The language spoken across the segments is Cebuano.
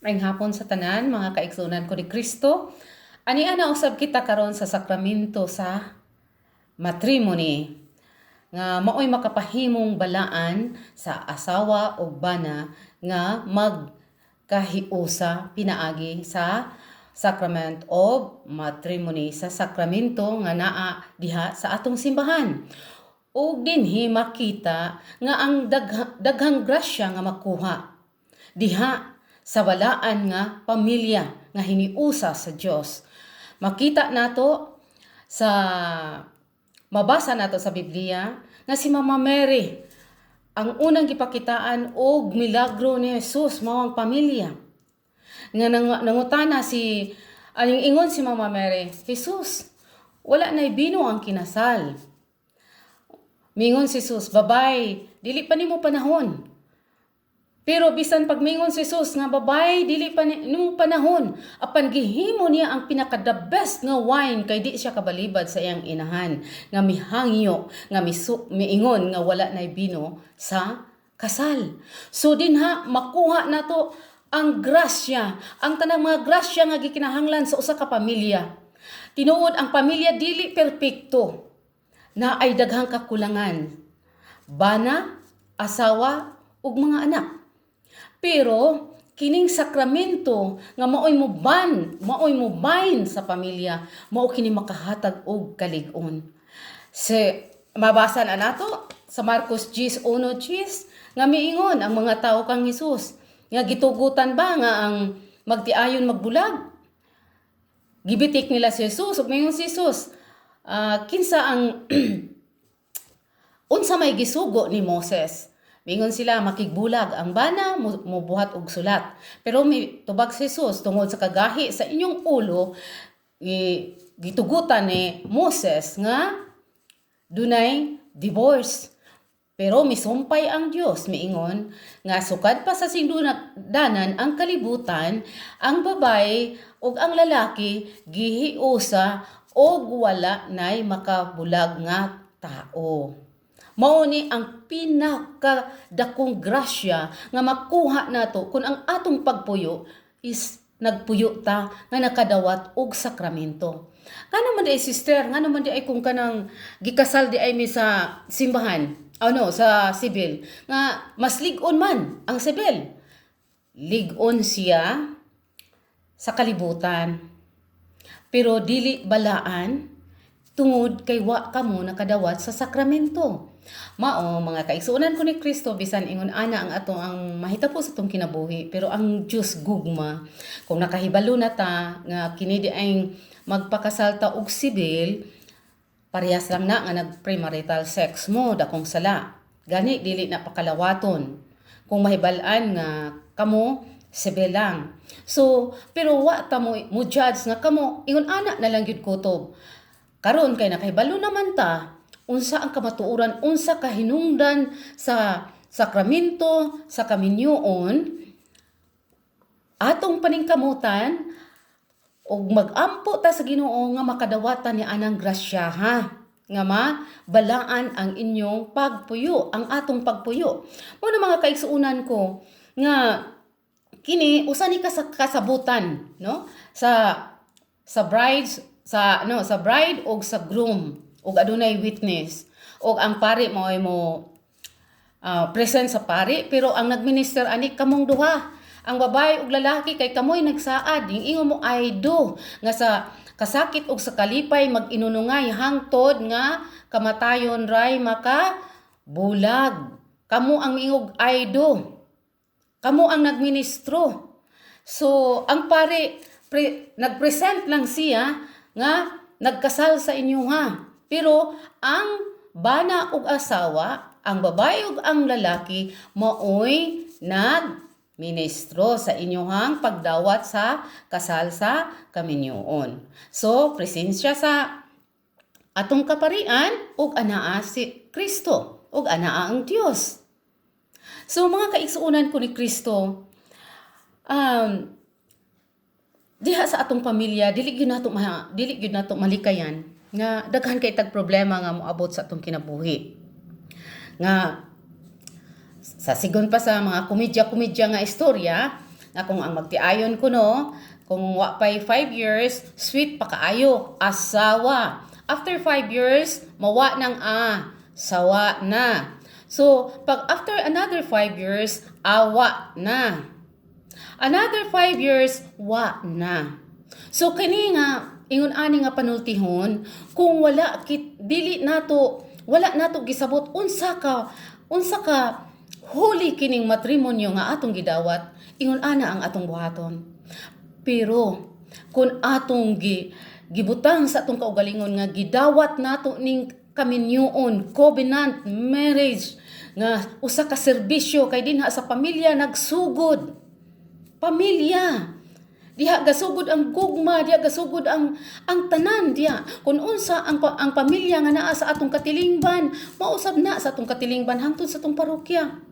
Maayong hapon sa tanan, mga kaigsuonan ko ni Kristo. Ani ana usab kita karon sa sakramento sa matrimony nga maoy makapahimong balaan sa asawa ug bana nga magkahiusa pinaagi sa sacrament of matrimony, sa sakramento nga naa diha sa atong simbahan. Ug dinhi makita nga ang daghang grasya nga makuha diha sa balaan nga pamilya nga hiniusa sa Dios. Makita nato sa mabasa nato sa Biblia nga si Mama Mary ang unang gipakitaan og milagro ni Jesus mao ang pamilya. Nga nangutana si aning ingon si Mama Mary, "Jesus, wala na'y bino ang kinasal." Mingon si Jesus, "Babay, dili pa nimo panahon." Pero bisan pagmingon si Jesus nga, "Babay, dili pa nimo panahon," apan gihimo niya ang pinaka the best nga wine kay di siya kabalibad sa iyang inahan nga mihangyo nga miingon nga wala na'y bino sa kasal. So dinha makuha nato ang grasya, ang tanang mga grasya nga gikinahanglan sa usa ka pamilya. Tinuod, ang pamilya dili perpekto, na ay daghang kakulangan. Bana, asawa ug mga anak. Pero kining sakramento nga maoy mo bind sa pamilya, mao kini makahatag og kalig-on. Si mabasa na nato sa Marcos 10:1 nga miingon ang mga tao kang Hesus nga gitugutan ba nga ang magtiayon magbulag? Gibitik nila si Jesus ug miingon si Jesus, "Kinsa ang unsa may gisugo ni Moses?" Mingon sila, makigbulag ang bana, mubuhat og sulat. Pero may tubag si Jesus, "Tungod sa kagahi sa inyong ulo, gitugutan ni Moses nga dunay divorce." Pero misumpay ang Dios, miingon nga sukad pa sa danan ang kalibutan, ang babae ug ang lalaki gihiusa og wala nay makabulag nga tao. Mao ni ang pinakadakong grasya nga makuha nato kung ang atong pagpuyo is nagpuyo ta nga nakadawat og sakramento. Ngano man diay, sister, ngano man diay kung kanang gikasal diay mi sa simbahan, ano, sa sibil, nga mas lig-on man ang sibil? Lig-on siya sa kalibutan. Pero dili balaan tungod kay wa kamo nakadawat sa sakramento. Mao, mga kaigsuonan ko ni Kristo, bisan ingon ana ang ato ang mahitabo sa atong kinabuhi, pero ang Dios gugma. Kung nakahibalo na ta nga kini diay magpakasal ta og sibil, parehas lang na nga nag-premarital sex mo, dakong sala. Gani dili na pakalawaton kung mahibal-an nga kamo sibil lang. So, pero wa ta mo judge nga kamo ingon ana na lang gyud kutob. Karon kay nakahibalo naman ta unsa ang kamatuoran, unsa kahinungdan sa sakramento sa kaminyoon, atong paningkamutan ug magampo ta sa Ginoo nga makadawatan ni anang grasya ha nga mabalaan ang inyong pagpuyo, ang atong pagpuyo. Mao na, mga kaigsuonan ko, nga kini usa ni kasabutan, no, sa brides sa no sa bride og sa groom ug adunay witness og ang pari mo ay mo present sa pari, pero ang nagminister ani kamong duha, ang babae ug lalaki, kay kamoy nagsaad. Yung ingon mo "I do" nga sa kasakit ug sa kalipay mag-inunungay hangtod nga kamatayon ray maka bulag. Kamo ang miingog "I do", kamo ang nagministro. So ang pare nagpresent lang siya nga nagkasal sa inyo ha. Pero ang bana ug asawa, ang babae ug ang lalaki, maoy nagministro sa inyuhang pagdawat sa kasal sa kaminyoon. So, presensya sa atong kaparian ug anaa si Kristo ug anaa ang Dios. So mga kaigsuonan ko ni Kristo, diha sa atong pamilya dili gyud nato malikayan nga daghan kay tag problema nga moabot sa atong kinabuhi. Nga sa sigon pa sa mga komedya-komedya nga istorya Nga kung ang magtiayon kuno, kung wa pay 5 years, sweet pa kaayo, asawa. After 5 years, mawa ng a, sawa na. So, pag after another 5 years, awa na. Another 5 years, wa na. So kini nga ingon ani nga panultihon, kung wala kit dili nato, wala nato gisabot unsa ka holy kining matrimonyo nga atong gidawat, ingon ana ang atong buhaton. Pero kung atong gibutang sa atong kaugalingon nga gidawat nato ning kaminyoon, covenant marriage, nga usa ka serbisyo kay dinha sa pamilya nagsugod, pamilya diha gasugod ang gugma, diha gasugod ang tanan diha. Kung unsa ang pamilya nga naa sa atong katilingban, mausab na sa atong katilingban hangtod sa atong parokya.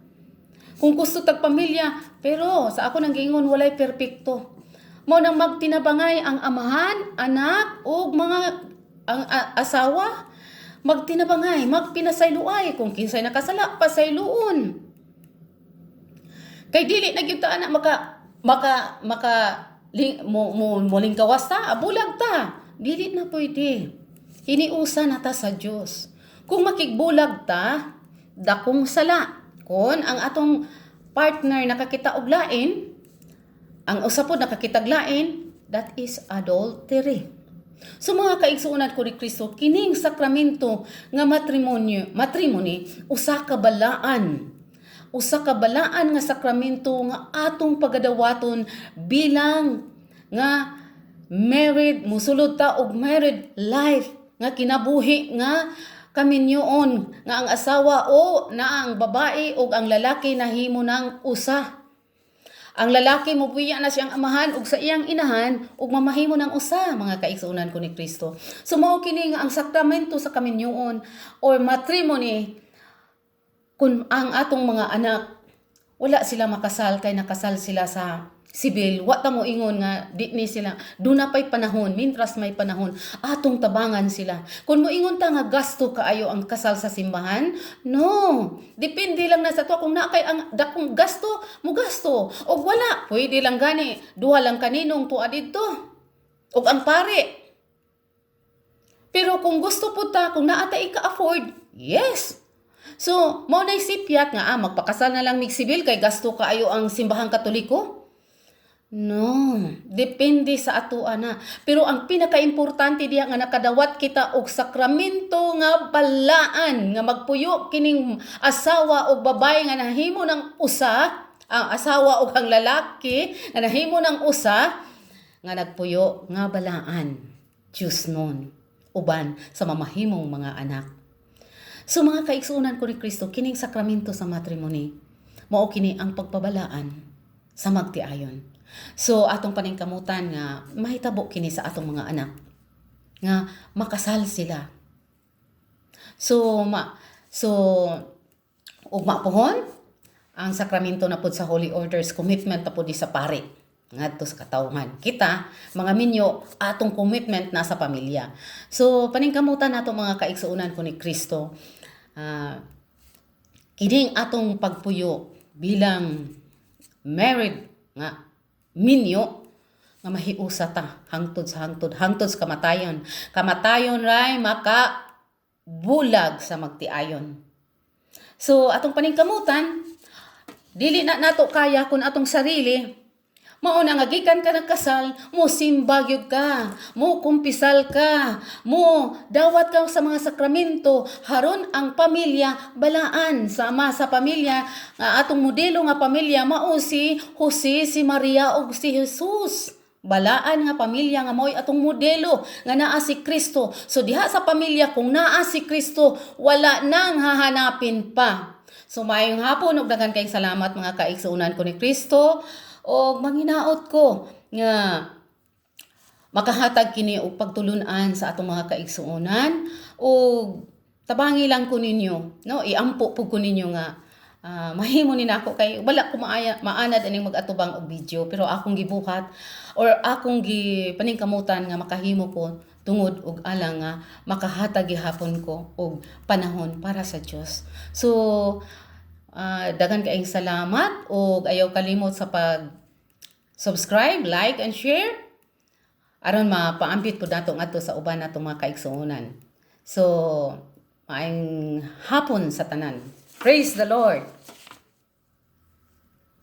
Kung gusto tag pamilya, pero sa ako nang giingon, walay perpekto. Mao nang magtinabangay ang amahan, anak ug mga ang asawa, magtinabangay, magpinasayloay. Kung kinsay nakasala, pasayloon, kay dili na gyud ta ana maka maka maka ling, mo, mo molingkawas ta, bulag ta. Dili na pwede. Hiniusa na ta sa Dios. Kung makigbulag ta, dakong sala. Kung ang atong partner nakakita og lain, ang usa pod nakakitag lain, that is adultery. So mga kaigsuonan ko ni Kristo, kining sakramento nga matrimonyo, matrimony, usa ka balaan. Usa ka balaan nga sakramento nga atong pagadawaton bilang nga married, musulod ta og married life nga kinabuhi nga kaminyoon, nga ang asawa o na ang babae o ang lalaki nahimo ng usa. Ang lalaki mobuya na siyang amahan ug sa iyang inahan ug mamahimo ng usa, mga kaigsuonan ko ni Kristo. So mao kini nga ang sakramento sa kaminyoon or matrimony. Kung ang atong mga anak wala sila makasal kay nakasal sila sa sibil, wa ta mo ingon nga di ni sila. Duna pay panahon. Mintras may panahon, atong tabangan sila. Kung moingon ta nga gasto kaayo ang kasal sa simbahan, no, depende lang na sa ato. Kung naa kay ang dakong gasto, mo gasto, og wala, pwede lang gani duha lang kaninong tuwa didto ug ang pare. Pero kung gusto pud ta, kung naa ta ika-afford, yes. So, mao nay sipyat nga magpakasal na lang mig sibil kay gasto kaayo ang simbahang Katoliko. No, depende sa atoa na. Pero ang pinakaimportante diha nga nakadawat kita og sakramento nga balaan nga magpuyo kining asawa og babae nga nahimo ng usa, ang asawa og ang lalaki nga nahimo ng usa nga nagpuyo nga balaan. Diyos nun uban sa mamahimong mga anak. So mga kaigsuonan ko ni Kristo, kining sakramento sa matrimony, mao kini ang pagpabalaan sa magtiayon. So atong paningkamutan nga mahitabo kini sa atong mga anak nga makasal sila. So ugma pohon ang sakramento na pud sa Holy Orders, commitment na pud ni sa pari ngadto sa katawhan. Kita, mga minyo, atong commitment na sa pamilya. So paningkamutan nato, mga kaigsuonan ko ni Kristo, kining atong pagpuyo bilang married nga minyo nga mahiusa ta hangtod sa hangtod, hangtod sa kamatayon. Kamatayon ray maka bulag sa magtiayon. So atong paningkamutan, dili na nato kaya kun atong sarili. Mao na nga gikan ka nagkasal, mo simba gyud ka, mo kumpisal ka, mo dawat ka sa mga sakramento, haron ang pamilya balaan. Sama sa pamilya nga atong modelo nga pamilya mao si Jose, si Maria ug si Jesus. Balaan nga pamilya nga mao'y atong modelo nga naa si Kristo. So diha sa pamilya, kung naa si Kristo, wala nang hahanapin pa. So maayong hapon ug daghan kayong salamat, mga kaigsuonan ko ni Kristo, og manginaot ko nga makahatag kini og pagtulun-an sa atong mga kaigsuonan, ug tabangi lang ko ninyo, no, iampo pud ko ninyo nga mahimo ni nako kay wala ko maaya maanad aning mag-atubang og video, pero akong gibuhat or akong gipaningkamutan nga makahimo ko tungod og alang nga makahatag gihapon ko og panahon para sa Dios. So daghan kaayong salamat ug ayaw kalimot sa pag Subscribe, like, and share aron mapaampit po nato ngadto sa uban natong mga kaigsuonan. So, maayong hapon sa tanan. Praise the Lord.